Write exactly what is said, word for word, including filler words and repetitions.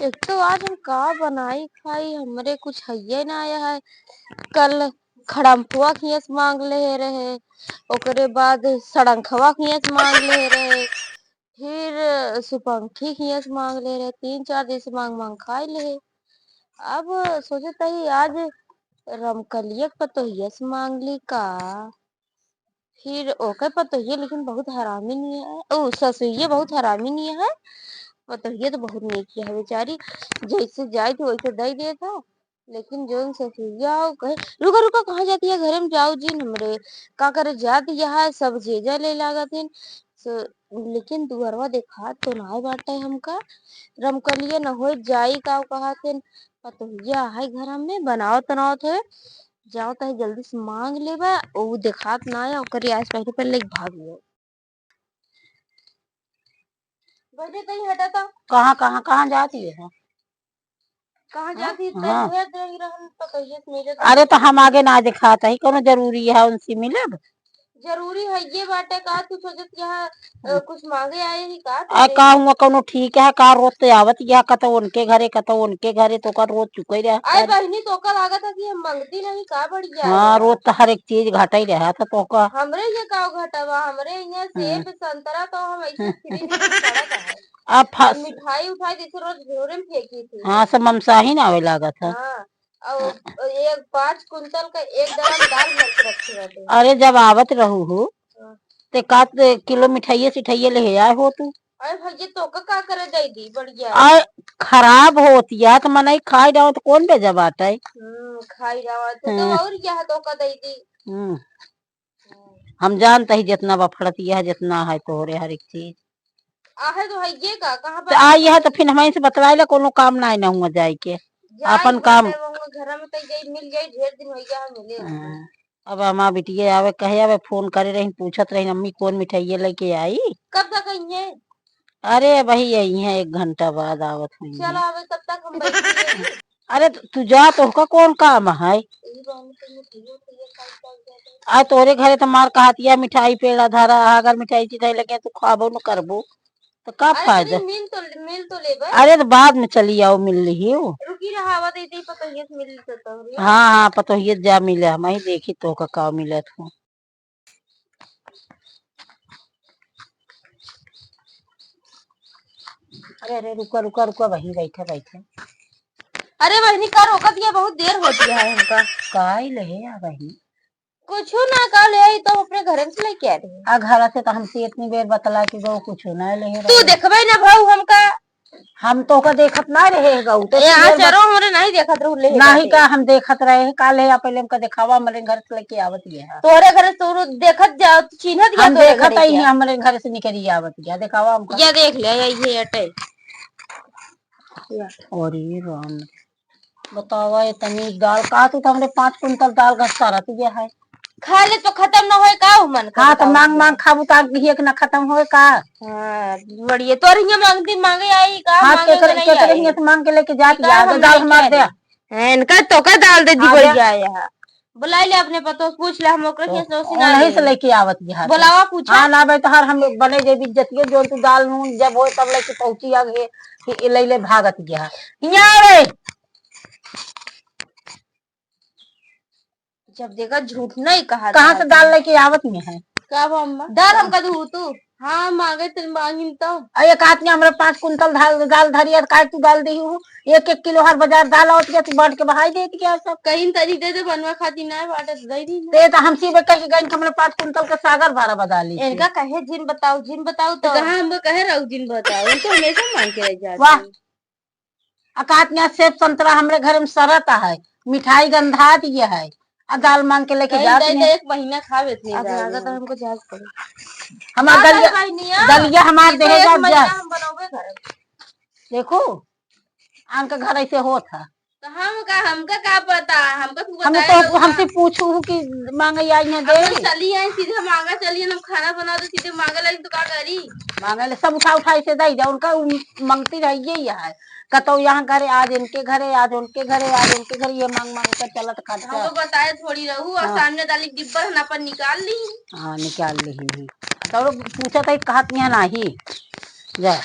एक तो आज हम का बनाई खाई, हमरे कुछ हइये ना आया है। कल खड़म्फुआ खियस मांग ले रहे, ओकरे बाद सड़ंखवा खियस मांग ले रहे, फिर सुपंखी खियस मांग ले रहे, तीन चार दिन से मांग मांग खाई ले। अब सोचत हई आज रमकलिया के पतोहिया से मांग ली का। फिर ओकर पतोहिया लेकिन बहुत हरामी नहीं है, ओ ससुइया बहुत हरामी नहीं है। पतोहिया तो बहुत नीक है बेचारी, जैसे जाए थे वैसे दे देता। लेकिन जौन ससुइया हो कहे, "रुका, रुका, कहाँ जाती है? घरे में जाओ जिन हमरे।" का करे जात यहाँ सब जेजा ले लागत हिन। सो, लेकिन दुअरवा देखात तो नाय बाटे हमका। रमकलिया न होए जाई का कहत हिन, पतोहिया है घर में, बनावत तनावत होए, जाओ तहे जल्दी से मांग लेबा, उ देखात ना आया, ओकरे आस पहले पहले भाग गयो। बहनी कहीं हटा तो। कहाँ, कहाँ, कहाँ जाती है? कहाँ हाँ, जाती है? हाँ। तब उहे देख रहन तो कहिए से मिले तो। अरे तो हम आगे ना दिखात है, कोनो जरूरी है उनसे मिलब? जरूरी है ये बाटे का, तू सोचत यहाँ, अ, हम्म। कुछ मांगे आए ही का आ, तोरे? का हुआ कोनो ठीक है का? रोज तो आवत यह कतो उनके घरे, कतो उनके घरे, तो का रोज चुके रहा अरे है। बहनी, तो का लागत है कि हम मंगती नहीं का? बढ़िया हाँ, है। रोज तो हर एक चीज घटा ही रहा था तो का। हमरे ये का घटा बा? हमरे यहाँ हम्म। सेब, संतरा तो हम ऐसे हम्म। फ्री में चढ़त है। अब फस- मिठाई उठाई जैसे रोज घोरे में फेंकी थी। हाँ, सब ममसाही ना आवे लागत है। हाँ। और एक पाँच कुंटल का एक ड्रम दाल भर के रखे रहते हैं। अरे, जब आवत रहू हो, हाँ। ते का ते किलो मिठाइये सिठाइये ले आए हो तू? अरे भैया, तो का, का करे दे दी, बढ़िया। आ, खराब होत या, तो मनई खाई जाओ, तो कौन बेजा बाटे? हम्म, खाई जाओ, तो, तो हम्म। और क्या है, तो का दे दी? हम्म। हम जानत ही जितना बफड़त यह जितना है तोहरे हर एक चीज। आहे तो हइये का, कहाँ तो बा? आई है तो फिर हमहीं से बतलाए ला, कोनो काम नाई ना हुआ जाए के। जाई आपन घर काम। में, वहाँ घर में तो जाई, मिल जाई, ढेर दिन हो गया है मिले। हाँ। अब हमार बिटिया आवे, कहे आवे, फोन करे रही, पूछत रही, "अम्मी कौन मिठाइया लेके आई?" कब तक आई है? अरे, वही आई हैं, एक घंटा बाद आवत हुई चलो, हैं। अबे तब तक हम बैठ के अरे, त-, तू जा, तोहका कौन काम है? यही बहाने तो ये भैया, भैया साथ साथ जाते हैं। आ, तोरे घरे तो मार कहतिया, मिठाई पेड़ा धरा है, अगर मिठाई चिठाई लगे तो खाबो न करबो, तो का अरे, फायदा? तनी मिल तो, मिल तो लेबे। अरे, तो बाद में चली आओ, मिल लिही हो। रुकी रहा, आवा दे दे, पतोहिए से मिल लेते तो, रुकी। हाँ, हाँ, पतोहिए जा मिले, हम ही देखी तोहका का मिलत हो। अरे, अरे, रुका, रुका, रुका, वहीं बैठे, बैठे। अरे बहिनी, का रोकत ये, बहुत देर होती है हमका। काई ले आ बहिनी? कुछ ना, का ले आई तो अपने घर से लेके आ रही। आ घर से तो हमसे इतनी बेर बतला के गो, कुछ ना ले तू रहे। देखबे ना भाऊ हमका। हम तोहका देखत ना रहे गऊ, तो यहाँ सियर चरो बत-, हमरे नहीं देखत रहू ले नहीं बाटे। का हम देखत रहे हैं, का ले आ पहले हमका देखावा, हमरे घर से लेके आवत ये है। तोहरे घर से तू देखत जा, तू चिन्हत गया हम तोहरे देखत घरे आई के। हैं, हमरे घर से निकली आवत गया, देखावा हमका। या देख ले, या ये अटे। अरे राम। बतावा, इतनी दाल का तू तो हमरे पाँच कुंटल दाल घसकारत गया है। खा ले तो खतम न होए का, उ मन हाँ, करे तो का मांग हुआ। मांग खाबू तो आग घिए के ना खतम होए का? हाँ, बढ़िया। तोर हियां मांगती मांगे आई का? हाँ, मांगे केकर, के नहीं केकर आई? हियां से मांग के लेके जाती का है, हम दाल नहीं हमार कह दे। रहे। हैं, इनका तो का दाल दे दी हाँ, बढ़िया दे। है यहाँ। बुलाई ले अपने पतो से, पूछ ले, हम ओकरे तो हियां से उसी ना उन्हीं से ले। लेके आवत बिहार से। बुलावा, पूछा। हाँ, ना भाई, तो हर हम बने जे भी जतिये, जो तू दाल नून जब होए तब लेके पहुंची आगे, कि ले ले भागत गया। हियां रे। जब देखा झूठ नहीं कहा कहाँ था से दाल लेके आवत में है? का बा अम्मा? दाल हमका दू तू। हाँ, मांगे तन मांगिन तो। अरे, एक आदमी हमरा पाँच कुंटल दाल, दाल धरी है, काहे तू दाल देही हो? एक एक किलो हर बाजार दाल आवत गया, तू बांट के बहाई देत गया सब। कहीं तनी दे दे, बनवा खाती ना बाटे तो दे दी ना। ते तो हमसे बे कह के गइन के हमरा पाँच कुंटल के सागर भारा बदाली। इनका कहे जिन बताओ, जिन बताओ तो। तो कहाँ हम कहे रहू जिन बताओ, हम तो हमेशा मांग के रह जाते वाह। हैं। आ कहत यहाँ सेब संतरा हमरे घर में सरत है, मिठाई गंधात ये है, आ दाल मांग के लेके कहीं जात दे दे, नहीं। एक महीना खावे इतनी अब दाल लागत में। है हमको जाए के पड़ी। हमार का दलिया, भाई निया? दलिया हमार ई तो देहे एक जात महीना जात। हम बनौबे करब। देखो, आन का घर ऐसे होत है। तो हम का, हमका का पता, हमका तू हम बताए तो, रहू हमसे ना। पूछू कि मांगे आई हैं हम दे। तो चली आई, सीधे मांगा चली, हम खाना बना दे, सीधे मांगे लगी तो का करी? मांगे ले, सब उठा उठा ऐसे दे जा, उनका उ-, मंगती रहिए ही है। कतौ यहाँ घरे, आज इनके घरे, आज उनके घरे, आज उनके घरे, ये मांग मांग कर चलत खर्चा। हमको बताए थोड़ी रहू, और हाँ। सामने दाली डिब्बा है ना, अपन निकाल ली। हाँ, निकाल ली ही। तो लोग पूछत है, कहत यहाँ नाही। जा।